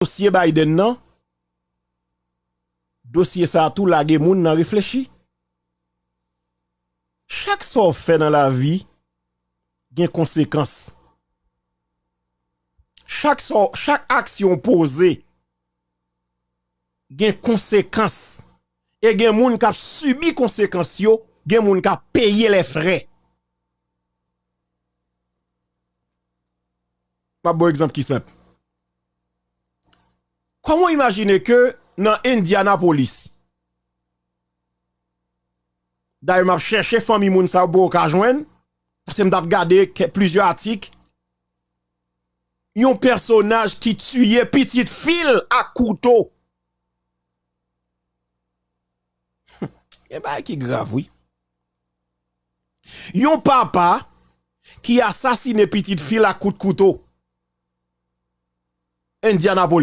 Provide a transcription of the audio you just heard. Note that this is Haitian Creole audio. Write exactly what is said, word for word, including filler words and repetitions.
dosye Biden nan, dosye sa a tou lage moun nan reflechi. Chak sa w fè nan lavi gen konsekans. Chak sa w, chak aksyon w poze gen konsekans. E gen moun k ap sibi konsekans yo, gen moun k ap peye lè frè. M ap ba w egzanp ki senp. Kòman w imajine ke nan Indianapolis, dayè m ap chèche fanmi moun sa yo pou yo ka jwenn, paske m t ap gade kè- plizyè atik, yon pèsonaj ki tiye pitit fi l ak kouto. Gen bagay ki grav, wi. Yon papa ki asasine pitit fi l ak kout kouto. Indianapolis.